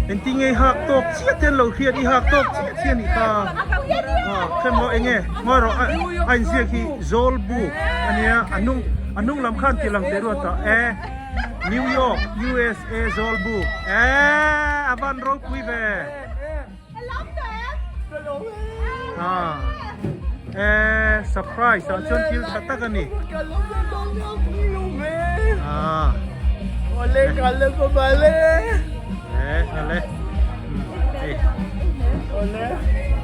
Engtin nge i hak tawk chiah te an lo hriat i hak tawk chiah chiah a nih kha a khaw enge ngawi rawh a inziak hi Zawlbuk ania a hnung a hnung lam khan tih lang teh ruat a e New York USA Zawlbuk e a van ropui ve a e surprise ah chuan thil tha tak a ni a e ale.